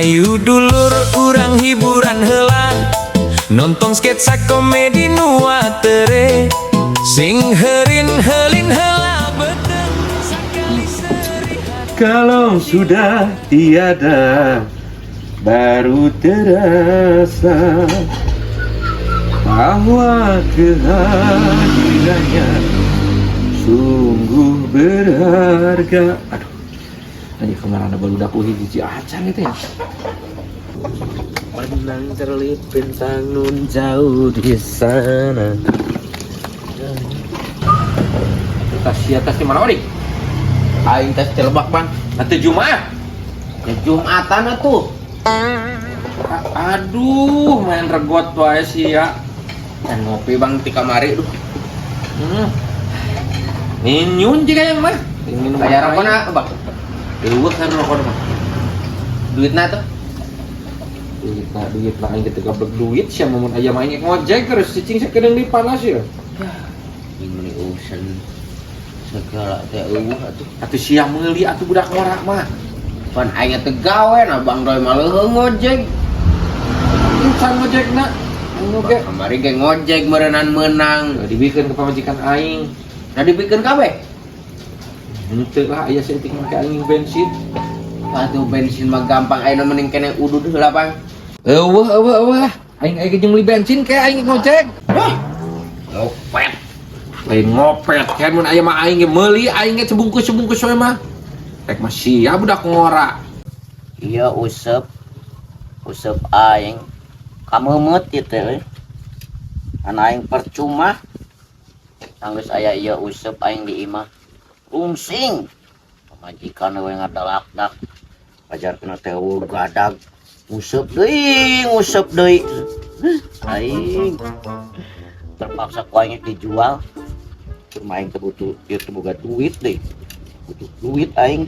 Hayu dulur, urang hiburan heula, nonton sketsa komedi nu atere. Sing herin helin heula beuteung, sakali seri. Kalau sudah tiada, baru terasa bahwa kehadirannya sungguh berharga. Aduh, aja kemana baru udah hiji acan gitu ya. Pandang cerlit bintang nun jauh di sana. Tas sia, tas di mana, Odik? Aing tas celebak, Bang. Nanti Jumat. Ya Jumatan atuh. Aduh, main regot wae sih ya. Dan ngopi, Bang, di kamari duh. Ninyun juga yang mah. Minum. Bayar rokona, Bang. Eueuh kan rokok mah. Duitna tuh. Duit lah, duit lah, aing teu gablek duit sia, mun aya mah aing ngojek terus cicing sakedeung di panas ya. Aing meuni usen segala teh eueuh atuh. Atuh sia meuli atuh, budak ngora mah. Pan aing teh gawe nah, Bang Roy mah leuheung ngojek. Can ngojekna. Aing oge. Kamari ge ngojek meureunan meunang. Dibikeun ke pamajikan aing. Nah, dibikeun kabeh. Henteu lah, aya saeutik make aing bensin. Atuh bensin mah gampang, ayeuna mending kene udud heula, Bang. Eueuh, eueuh, eueuh lah. Aing aing jeung meuli bensin kayak aing ngojek. Wah. Ngopet. Lain ngopet kan, mun aya mah aing ge meuli, aing ge sebungkus-sebungkus we mah. Rek mah sia budak ngora. Iya, usep. Usep aing. Kameumeut ieu teh euy. Ana aing percuma. Sanggeus aya ieu usep aing di imah. Rungsing. Pamajikan we ngadalak-dak. Pajarkeun teh eueuh gadag. Nguseup deui, nguseup deui. Aing terpaksa ku aing dijual. Cuma aing teh butuh ieu teh, boga duit deui. Butuh duit aing.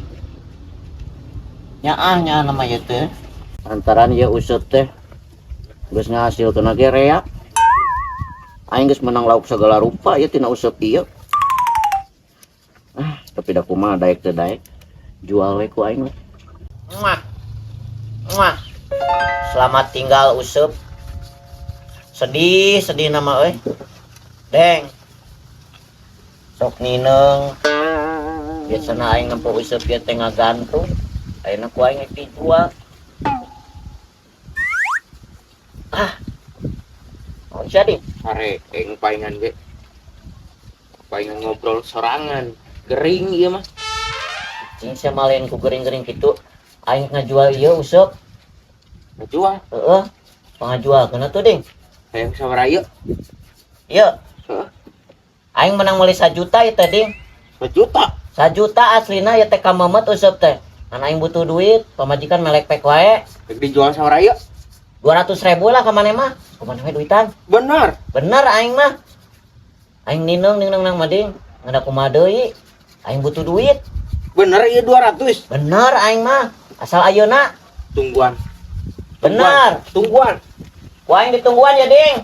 Nyaah nya nama ieu teh. Lantaran ieu useup teh geus ngahasilkeun ge rea. Aing geus menang lauk segala rupa ieu tina useup ieu. Ah, tapi da kumaha, daek teu daek. Jual we ku aing we. Muah. Muah. Selamat tinggal, useup. Sedih, sedih nama euy. Deng. Sok nineung. Biasana aing nempo useup ieu teh ngagantung. Ayeuna ku aing rek dijual. Ah. Oh, jadi. Hare, aing paingan ge. Paingan ngobrol sorangan. Gering ieu mah. Cing sia malen ku gering-gering kitu. Aing ngajual ieu useup. Ngajual. Heeh. Pangajual kena tuh, Ding. Hayang sabaraha ieu? Ieu. Heeh. Aing menang meuli 1 juta ieu teh, Ding. 1 juta. 1 juta aslina ieu teh, kameumeut useup teh. Ngan aing butuh duit, pamajikan melek pek wae. Rek dijual sabaraha ieu? 200 ribu lah ka maneh mah. Kumaha we duitan. Bener. Bener aing mah. Aing nineung nineung nang mading. Ngada kumaha deui. Aing butuh duit. Bener ieu 200. Bener aing mah. Asal ayeuna. Tungguan. Bener. Tungguan. Ku aing ditungguan ya, Ding.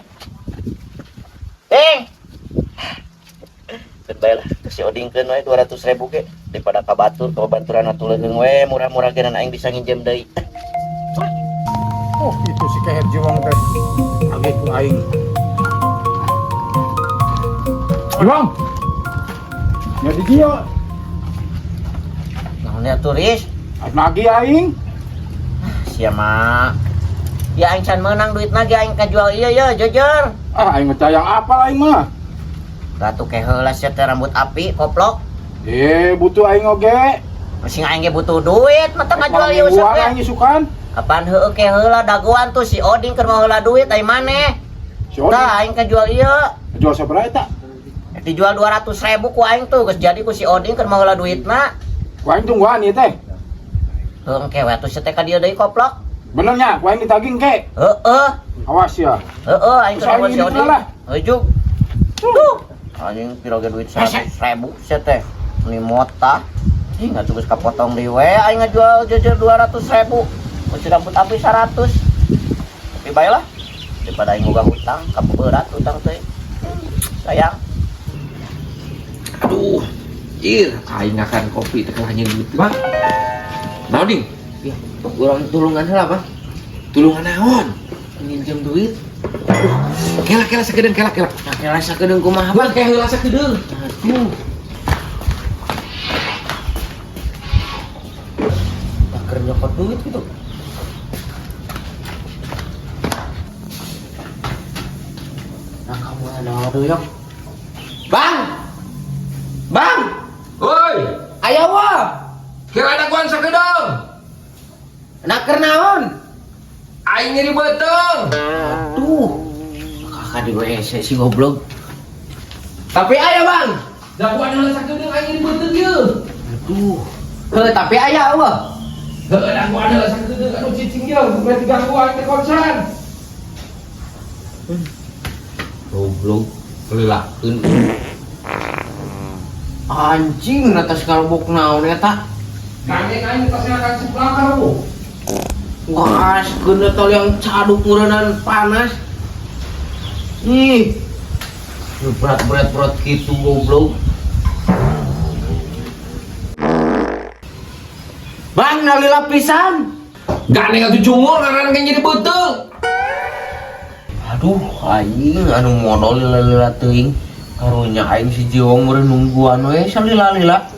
Ding. Keun bae lah, si odingkeun we 200 ribu ge daripada ka batur, ka baturan atuh leuheung we, murah-murah ge aing bisa nginjem deui. Oh, itu si kehed Jiwang teh. Agih ku aing. Jiwang. Ya di dieu. Naon ya turis? Nagih aing. Sia mah. Ya aing can meunang duit lagi aing kajual ieu ya, jujur. Ah, aing mah yang apa aing mah. Ratu ke heula sia teh rambut api koplok. Eh, butuh aing oge. Masih aing ge butuh duit, mata ngajual ieu useup Malam ge. mingguan aing isukan. Apaan heueuh ke heula dagoan tuh si Oding keur mau heula duit aing maneh. Si Oding. Tah aing kajual ieu. Jual sabaraha eta? Dijual 200 ribu ku aing tuh, geus jadi ku si Oding keur mau heula duitna. Ku aing tungguan ieu teh. Heuh engke we atuh sia teh ka dieu deui koplok. Bener nya, ku aing ditagih ke. Heeh. Awas ya. Heeh, aing Terus keur aing si ini Oding. lah. Heuh. Duh. Anjing piro ge duit 100 ribu sia teh. Ini mota. Ih, nggak geus kapotong deui we aing ngajual jujur 200 ribu. Ku si rambut api 100. Tapi baiklah. Daripada aing boga hutang, kaberat hutang teh. Sayang. Aduh, ir, aing akan kopi teh kalah duit mah. Naon, Ding? Ya, Urang tulungan heula, Bang. Tulungan naon? Minjem duit. Kela kela sakedeung kela kela. Nah, kela sakedeung kumaha, Bang Bang? kayak heula sakedeung. Aduh. Taker nyokot duit gitu. Nah, kamu ada doyok. Bang! Bang! Woi, Aya wa! kira ada guan sakedeung. Naker naon? Aing nyeri beuteung. Aduh. Kakak di WC si goblok. Tapi aya, Bang. Daguan heula sakedeung aing nyeri beuteung ieu. Aduh. Heuh, tapi aya wa. Heuh, daguan heula sakedeung aduh cicing ieu, berarti ganggu aing teh konsen. Goblok. Lelakeun. Anjing atas kalbok naon eta? Gandeng aing tasnya akan sebelah kamu. Wah, keuna tol yang caduk ngeureunaan panas. Ih. Lu berat-berat berat gitu goblok. Bang, nalila pisan. Gandeng atuh cungur ngaran kayak nyeri beuteung. Aduh, anjing anu modal lila-lila teuing. Karunya aing si Jiwong meureun nungguan we salila-lila.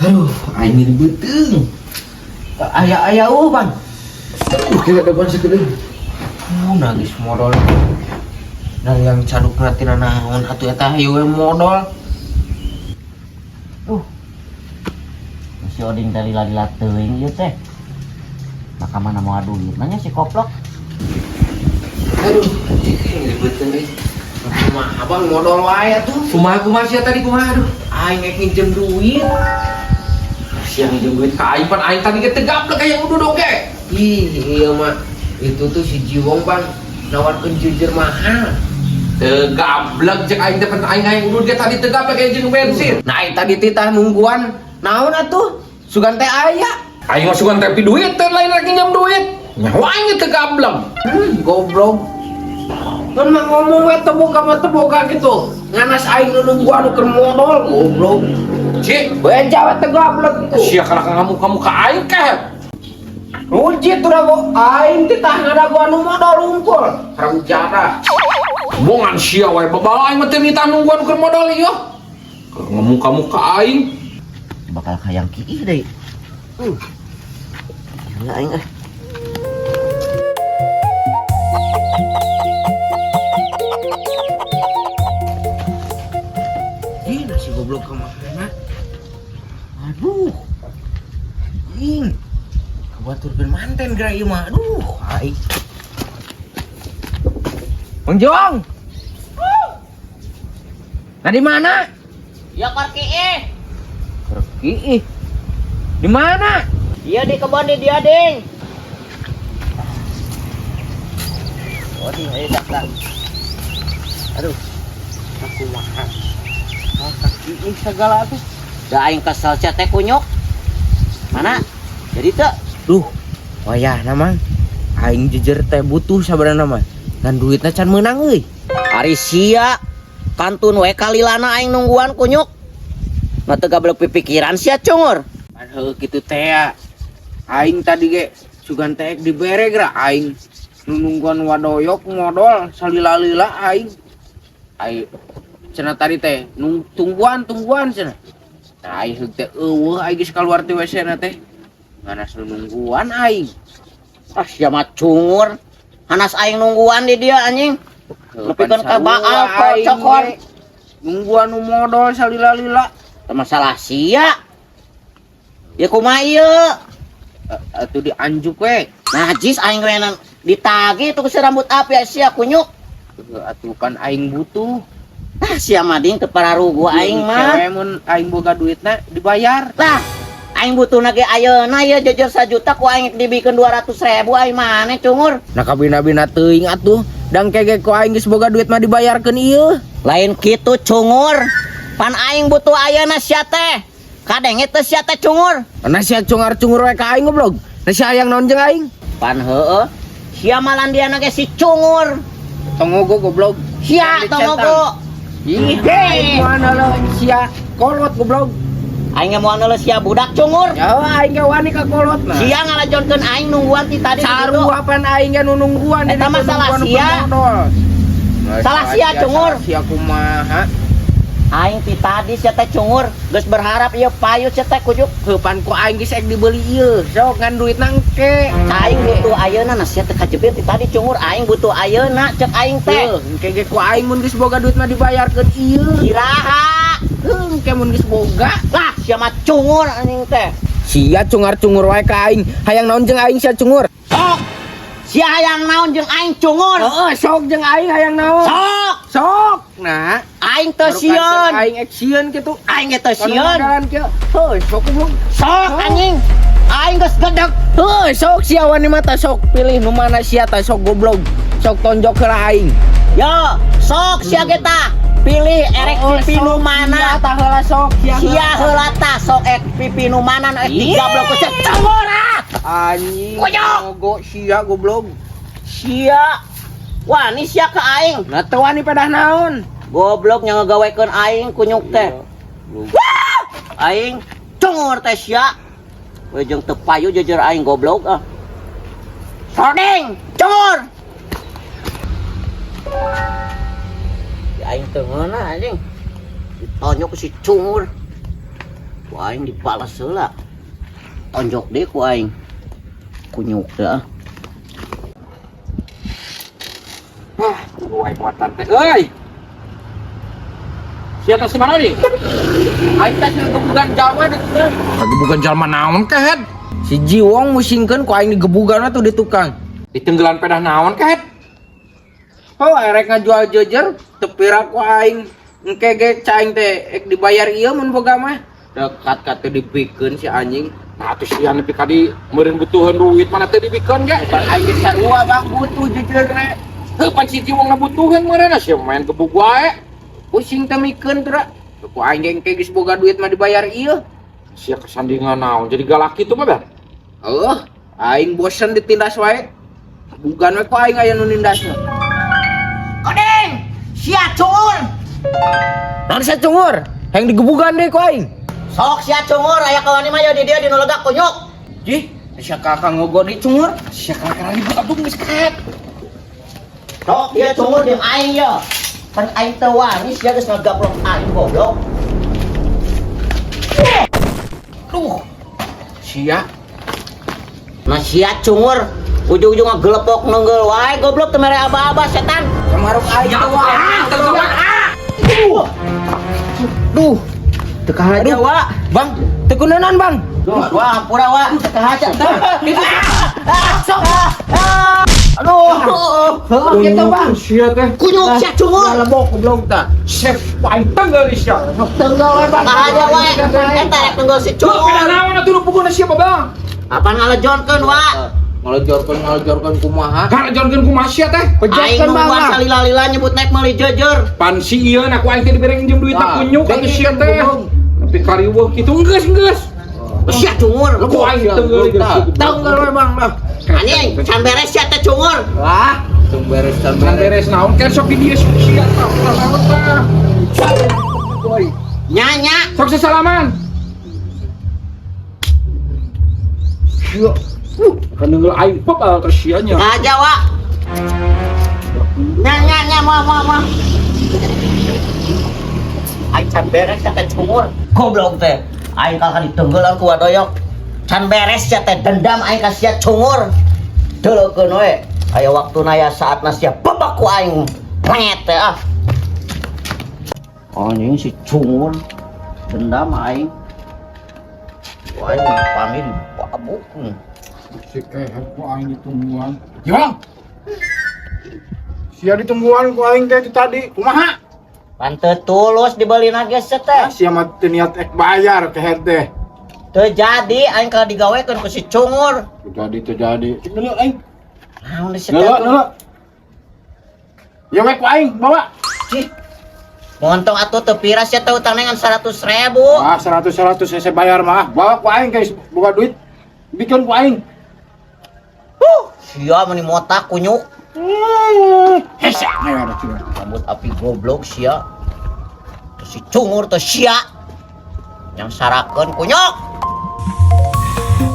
Aduh, aing nyeri beuteung. Aya-aya eueuh, Bang. Aduh, kira daguan sakedeung. Nagis modal. Nah, yang caduk tina naon atuh eta hayu we modal. Si Oding teh lila-lila teuing ieu teh. Maka mana mau duit nanya si koplok. Aduh, nyeri beuteung euy. Kumaha Bang modal wae atuh. Kumaha kumaha sia tadi kumaha aduh. Aing rek nginjem duit. Sia nginjem duit ka aing pan aing tadi ge teu gablek aya udah oge. Ih, iya mah. Itu tuh si Jiwong Bang nawarkeun jujur mahal. Teu gablek cek aing teh pan aing hayang udud ge tadi teu gablek aya jeung bensin. Nah, aing tadi titah nungguan naon atuh? Sugan teh aya. Aing mah sugan teh duit teh lain rek nginjem duit. Nyawa aing ge teu gablek. Goblok. Kan mah ngomong we teu boga mah teu boga gitu. Nganas aing nu nungguan nu keur modal goblok. Cik, Beja we teu gablek gitu. sia kana kamu ka aing keh. Ruji tuh rago aing titah ngadaguan nu modal unggul. Haram jadah. Bongan sia wae babala aing mah teu nitah nungguan keur modal ieu. Kalau ngomong kamu ka aing, Bakal hayang kiih deui. Gila aing ah. Ih, nasi goblok kemana? Aduh. Ing. Kabaturkeun manten geura ieu mah. Aduh, aing. Bang Jong. Nah di mana? Ya parki ih. Pergi ih. Di mana? Iya di kebon di dia ding. Oding ayo datang. Aduh, Aku makan. Oh, kaki ih segala tuh. da aing kesel sia teh kunyuk. Mana? Jadi teu Duh, wayah namang. Aing jujur teh butuh sabarana mah. Ngan duitna can meunang euy. Ari sia kantun we kalilana aing nungguan kunyuk. Mah teu gablek pipikiran sia cungur. Pan heueuh kitu teh ya. Aing tadi ge sugan teh dibere geura aing nu nungguan wadoyok modal salila-lila aing. Aing cenah tadi teh nung tungguan tungguan cenah. Nah aing heug teh eueuh aing geus kaluar ti WC na teh. Nganas nu nungguan aing. Ah sia mah cungur. Hanas aing nungguan di dia anjing. Nepikeun ka baal kocokon. Nungguan nu modal salila-lila. Teu masalah sia. Ya kumaha ieu? Atuh dianjuk we. Najis aing renan ditagih tuh si rambut api sia kunyuk. Atuh kan aing butuh. Ah sia mah ding teu pararugu aing mah. Cewek mun aing boga duitna dibayar. Lah, aing butuhna ge ayeuna ieu jejer sajuta ku aing dibikeun 200.000 aing maneh cungur. Nah kabina-bina teuing atuh. Dang kege ku aing geus boga duit mah dibayarkeun ieu. Lain kitu cungur. Pan aing butuh ayeuna sia teh. Kadenge teu sia teh cungur. Nah sia cungar-cungur we ka aing goblok. Nah sia hayang naon jeung aing? Pan heueuh. Sia malandiana ge si cungur. Tongogo goblok. Sia tongogo. Ih, aing mana lo sia kolot goblok. Aing ge moal neuleuh sia budak cungur. Ya aing ge wani ka kolot mah. Sia ngalajonkeun aing nungguan ti tadi di ditu. Sarua pan aing ge nu nungguan Eta mah salah sia. Salah sia, cungur. Salah sia kumaha? Aing ti tadi sia teh cungur, geus berharap ieu payu sia teh kujuk. Heuh pan ku aing geus ek dibeli ieu. Sok ngan duit nangke. Aing butuh ayeuna nah sia teh kajebir ti tadi cungur, aing butuh ayeuna cek aing teh. Heuh, engke ge ku aing mun geus boga duit mah dibayarkeun ieu. Iraha. Heuh, engke mun geus boga. Lah sia mah cungur anjing teh. Sia cungar-cungur wae ka aing. Hayang naon jeung aing sia cungur? Sok. Sia hayang naon jeung aing cungur? Heeh, sok jeung aing hayang naon? Sok. Sok. Nah, Aing teu baru sieun. kanten aing ek sieun kitu. Aing ge teu sieun. Sieun kieu. Heuh, sok goblok. Sok anjing. Aing geus gedeg. Heuh, sok sia wani mah tah sok pilih nu mana sia tah sok goblok. Sok tonjok heula aing. Yo, sok sia ge tah. Pilih erek Oh, pipi nu sok mana. Sia tah heula sok sia. Sia heula tah sok ek pipi nu mana nu ek digablok ku sia cungur ah. Anjing. Kunyuk. Mogo sia goblok. Sia. Wah, ini sia ke aing. Nah teu wani pedah naon? Goblok nya ngagawekeun aing kunyuk teh. Wah! Aing cungur teh sia. We jeung teu payu jejer aing goblok ah. Soding, cungur. Ya aing teu ngeunah anjing. Ditonjok ku si cungur. Ku aing dibalas heula. Tonjok deui ku aing. Kunyuk teh ah. Wah, wae kuatan teh euy. Sia teh si mana nih? Aing teh gebugan jalma di tukang. Gebugan jalma naon kehed? Si Jiwong musingkeun ku aing digebugan atuh di tukang. Ditenggelan pedah naon kehed? Oh, erek ngajual jejer teu pira ku aing. Engke ge caing teh ek dibayar ieu mun boga mah. Dekat ka teu dipikeun si anjing. Nah, atuh sia nepi ka di meureun butuheun duit mana teu dibikeun ge. Pan aing ge sarua bang butuh jejerna. Heuh, pan si Jiwong na butuheun meureun sia main gebug wae. Pusing teu mikeun teh. Ku aing ge engke geus boga duit mah dibayar ieu. Sia kesandingan naon jadi galak kitu mah, Bang. Heuh, aing bosen ditindas wae. Bukan we ku aing aya nu nindas mah. Odeng, sia cungur. Naon sia cungur? Hayang digebugan deui ku aing. Sok sia cungur aya kawani mah yo di dieu di nu lega kunyuk. Jih, sia kakak ngogo di cungur. Sia kakak ribut atuh geus kehed. Sok dia cungur jeung aing ye. Pan aing teu wani sia geus ngagablok aing goblok. Duh. Sia. Nah sia cungur ujung-ujung ngagelepok nenggel wae goblok teu mere aba-aba setan. Samaruk aing teu wani. Duh. Teu kahaja Aduh. wa. Bang, teu kunaon Bang? Wah, hampura wa, teu kahaja. Sok. Aduh. Heuh kitu Bang. Sia teh. Kunyuk sia cungur. Lebok goblok tah. Chef aing tenggel sia. Tenggel wae Bang. Kahaja wae. Eta rek tenggel si Tuh, cungur. pedah naon atuh nu puguna sia, Bang? Apaan ngalejonkeun wa? Ngalejarkeun kumaha? Ngalejonkeun kumaha sia teh? Aing Pejatkeun Bang. nungguan salila-lila nyebut naik meuli jejer. Pan si ieu na ku aing teh dibere nginjem duit Tah, kunyuk atuh sia teh. goblok. Tapi kariweuh kitu geus geus. Sia cungur. Ku aing tenggel geus. Tenggel we Bang lah. Anjing, can beres sia teh cungur. Lah, teu beres can Can beres. beres naon kan sok di dieu sia tah ulah naon tah. Nyanya. Sok sesalaman. Sia. Kan nenggel aing pop teh sia nya. Kahaja wa. Nya nya nya moal moal moal. Aing can beres sia teh cungur. Goblok teh. Aing kalah ditenggelan ku wadoyok. Can beres sia teh dendam aing ka sia cungur. Deulekeun we. Aya waktuna ya saatna sia bebek ku aing. Plenget teh ah. Anjing si cungur. Dendam aing. Wah, aing panggil babuk. Si kehed ku aing ditungguan. Jiwang. Sia ditungguan ku aing teh tadi. Kumaha? Pan teu tulus dibelina ge sia teh. Sia mah teu niat ek bayar kehed teh. Teu jadi aing kalau digawekeun ku si cungur. Teu jadi teu jadi. Cek dulu aing. Naon di sia teh? Ngeuleuh ngeuleuh. Ya we ku aing bawa. Cih. Montong atuh teu pira sia teh utangna ngan 100.000. Ah 100 100 saya bayar mah. Bawa ku aing guys, buka duit. Bikin ku aing. Sia meni motak kunyuk. Hese ayo ada cia. Rambut api goblok sia. Terus si cungur teh sia. Nyangsarakeun kunyuk.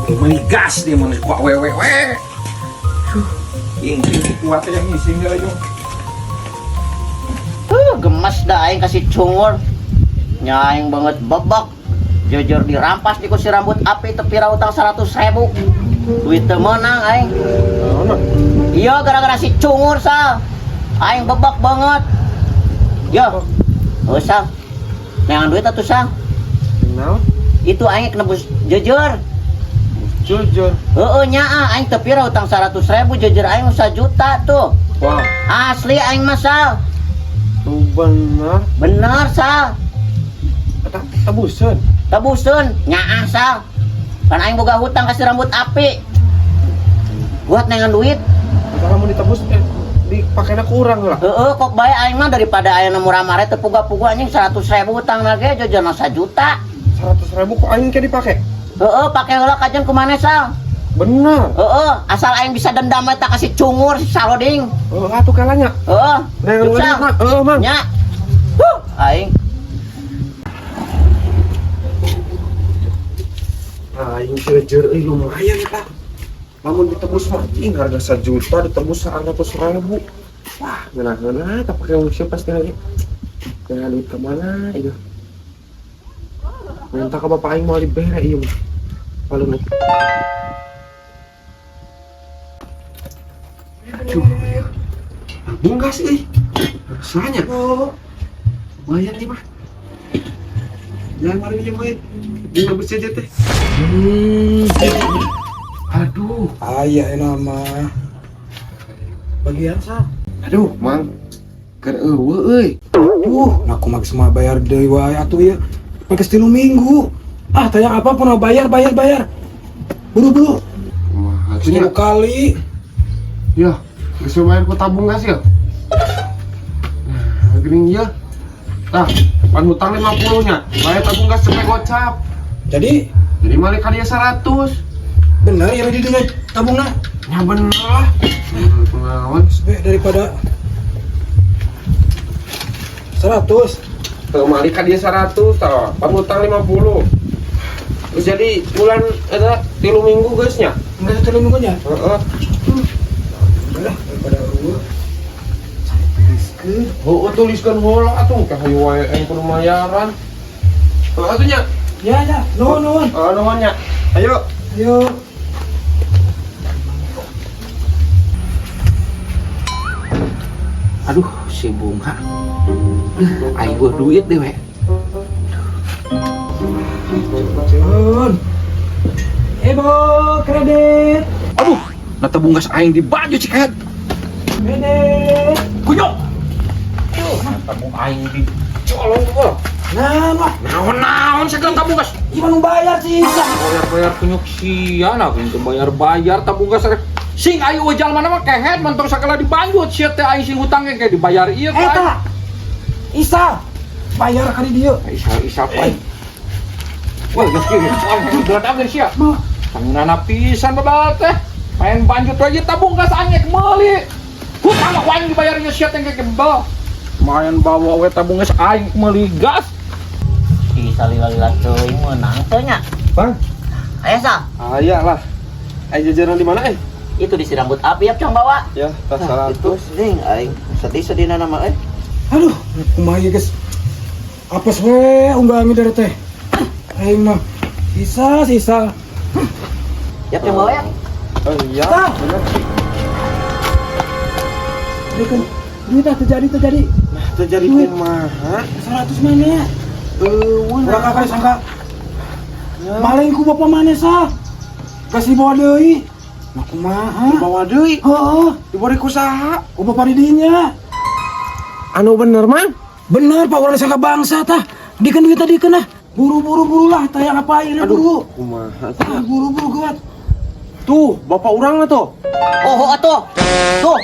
Meuli gas dia mun ku awewe we. Duh, ini kuat yang ngising ayo. Gemes dah aing kasih cungur. Nya aing banget bebek. Jujur dirampas di kursi rambut api tepi utang 100.000. Duit teu meunang aing. Iya, gara-gara si cungur, Sal. Aing bebek banget. Yo. Oh, Sal. Neangan duit atuh, Sal. Naon? Itu aing nebus jujur. Jujur. Heeh nya aing teu pira utang 100.000, jujur aing 1 juta tuh. Wah, Asli aing mah, Sal. Tuh bener. Bener, Sal. Eta tebuseun. Tebuseun nyaah, Sal. Kan aing boga hutang kasih rambut api. Buat nengan duit. Eta lamun ditebus dipakena kurang lah. Heeh, kok bae aing mah daripada aya nu murah mare teu puga-puga anjing 100.000 hutang lagi jujur 1 juta. 100.000 kok aing ke dipake? Heeh, pake heula kajian kumaha, Sal. Bener. Heeh, asal aing bisa dendam eta kasih cungur si Saloding. Oh, atuh kalanya. Heeh. Nengan Cuk, Sal. duit mah. Heeh, Mang. Nya. Huh, aing. Aing jujur euy lumayan eta. Lamun ditebus mah anjing harga 1 juta ditebus 100.000. Wah, ngeunah-ngeunah tak pake usia pasti lagi. Jangan duit kemana itu? Minta ke bapak aing mau dibere ieu mah. Paling. Aduh, tabung gas euy. Rasanya. Lumayan nih mah. Jangan mari jeung we. Di nebus aja teh. Aduh, Aya nama. Bagian sa. Aduh, Mang. Keur eueuh euy. Nah aku mah semua bayar deui wae atuh ieu. Pakai 3 minggu. Ah, tanya apa pun bayar bayar bayar. Buru-buru. Wah, 10 kali. Ya, geus bayar ku tabung gas ya. Nah, geuning ya. Tah, pan hutang 50 nya. Bayar tabung gas cepet gocap. Jadi Jadi malik ka dia 100. Bener ya di dinya tabungna. Ya bener lah. Kunaon? Sebe daripada 100. Tuh malik ka dia 100 tah, pan hutang 50. Terus jadi bulan eta 3 minggu geus nya. Enggak 3 minggunya. Heeh. Enggak lah daripada eueuh. Tuliskeun. Heeh, tuliskeun heula atuh ka hayu wae aing kudu mayaran. Heeh atuh nya. Ya ya, nuhun nuhun. Heeh, nuhun nya. Ayo. Ayo. Aduh, si bunga. Aing gua duit deh, we. Jun. Ebo kredit. Aduh, nah tabung gas aing di baju cikehet. Kredit. Kunyuk. Nah, tabung aing di colong gua. Nah, mah Naon-naon segala tabung gas. gimana bayar sih? Bayar-bayar kunyuk sia nah aing teu bayar-bayar tabung gas. Sing ayu jalma mana mah kehet mentong sakala dibanjut sia teh aing sing hutang ge dibayar ieu ku aing. Eta. Isa. Bayar kali dia. Isa isa aing. Wah, geus kieu geus aing geledak sia. Mah, Tanginana pisan babal teh. Main banjut aja tabung gas aing rek meuli. Hutang mah ku aing dibayar ieu sia teh kebel. Main bawa we tabung gas aing meuli gas. Si salila-lila teuing meunang teu nya. Bang, Aya, Sal. aya lah. Ayo jajanan di mana eh? Itu di si rambut api ya cong bawa. Ya, tas Nah, 100. itu ding aing sedih-sedih nama euy. Aduh, kumaha ieu guys. Apes we unggangi dari teh. Aing mah sisa sisa. Ya cong bawa ya. Oh iya, Tah. bener. Berikan duit ah terjadi terjadi. Nah, terjadi Duit. kumaha? 100 mana? Eueuh. Urang kali sangka maling ku bapak mana sah? Kasih bawa deui. Nah kumaha? Dibawa deui. Heeh, Dibawa ku saha? ku bapak di dinya. Anu bener, Mang? Bener Pak, urang sangka bangsa tah. Dikan duit tadi kena. Buru-buru buru lah, tayang apa ini buru. Kumaha? Ah, buru-buru gawat. Tuh, bapak urang lah tuh. Oh, atuh. Tuh.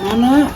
Mana?